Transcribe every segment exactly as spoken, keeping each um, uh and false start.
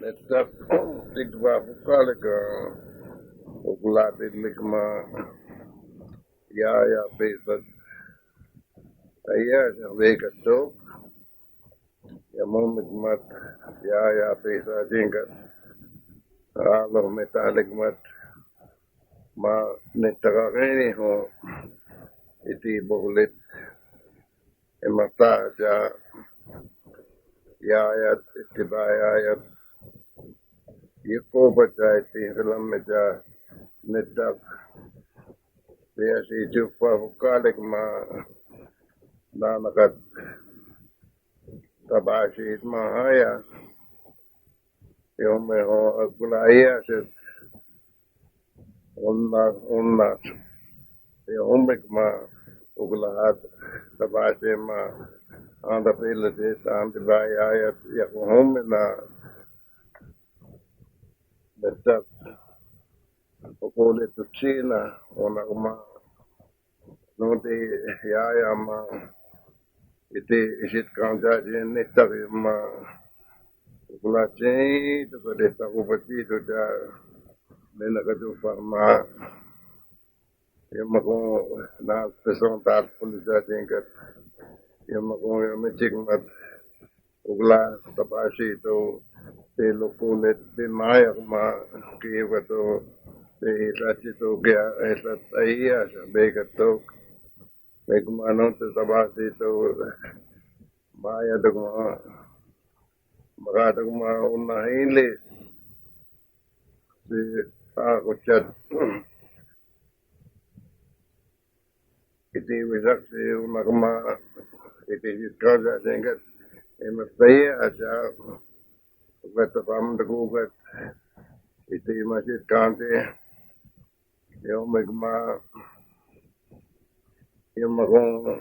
Netak tikba fukkalek, uklatilic ma yaya pesat aya sa bekatok. Ya mo mikmat yaya pesat jengkat alo metalik mat ma netak akeni ho iti bohulit. Emata ja yayat itiba yayat yeko baca iti film meja netak. Dia si cupa fukkalek ma nanakat tabasit ma aya. Yo me ho akulaya set unnas unnas. Yo me ma ukulahat tabase ma anda pila set anda baya ya ko home na betak okole tu China ona ma noti yaya ma iti isit kanja jin netak ma ukulachen tu kade taku pati tu ja mena kaju farma. Yo ma ko na peson tat polisa jengkat. Yo ma ko yo mechik mat ukla tabasi tu te lokulet te mayak ma kiwa tu te isasi tu kia isat aya sa bekatok. Mekmano te tabasi tu maya tu ma maka tu ma una hili si ako chat. Iti wisak si una kama iti sit kanja jengkat. Emat saya aja ugat apam dekugat iti masit kanja. Yo mekma yo mekong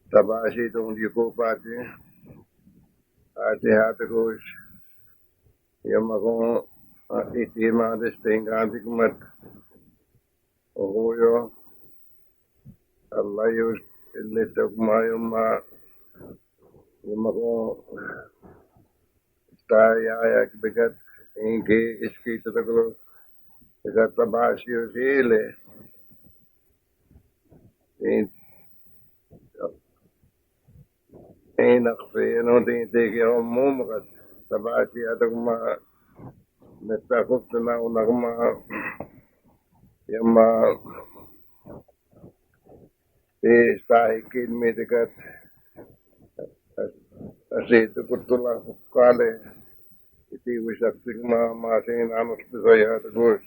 tabasi tong di ko pati pati hati kus. Yo mekong iti ma disting kanja kumat. Oho yo Allah yo ilitok ma yo ma yo mekong taya ya begat inge iski tataklo begat tabasi yo sile. In inak se no tin te ke homo makat tabasi atak ma metakut na unak ma ya ma Esta ikin mi dekat asi tu kutula kale iti wisak tik ma masing anus pisaya tegus.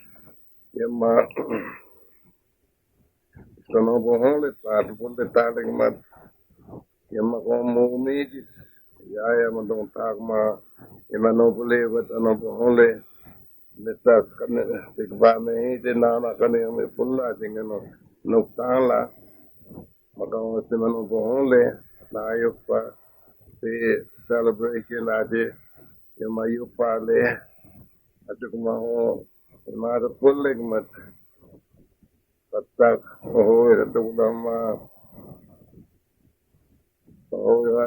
Ya ma sono bohong le tat pun de taling mat. Ya ma komo mi ya ya ma dong tak ma ya ma no bole wat ano bohong le. Netak kane tikba me iti nana kane me pulla jingeno nuk tala. Maka o si manu bohong le na yupa si celebration aje. Yo ma yupa le atuk ma ho ma pulle mat. Patak oho ira tukla ma oho ira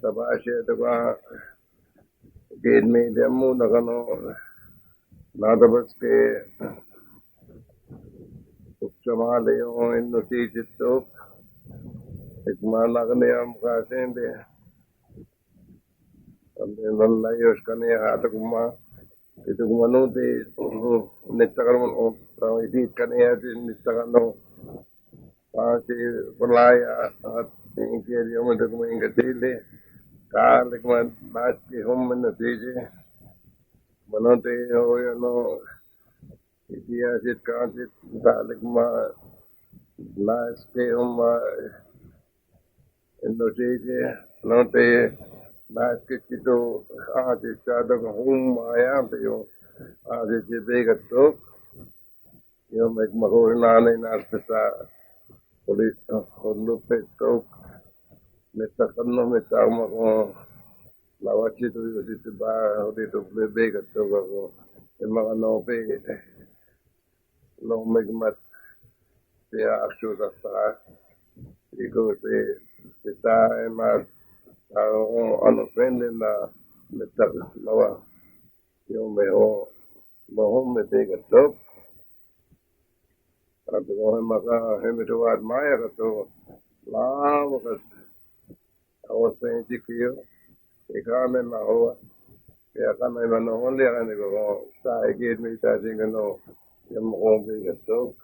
tabasi tukla. Gate me demu nakano na tabas ke uksamale yo inno si situk. Ikmana kane am kasende. Ande nan layos kane hatuk ma Ito kumano te netakan o tao iti kane ya te netakan o pasi pelaya at ingkir yo mete kuma ingkatile kalik man mas ki hom man natije mano te o yo no iti ya sit kan sit kalik ma mas ki hom ma Entonces, no te mas ke chito a te cha to hum aya te yo a te che be ka to yo me ma ko na ne na te sa poli holo pe to me ta kan no me ta ma ko la wa chito yo si te ba ho te to be be ka to ko e ma no pe Lomekmat te aksu tata iko te te ta emas ta o ano pende na metak lawa io me ho mohon me ti ka tok. Atu ko he maka he me to at maya ka to la wa ka o se ti kio e ka me ma ho ya ka me ma no hon le ka ne ko sa e ke me ta ti ka no ya mo ko me ka tok.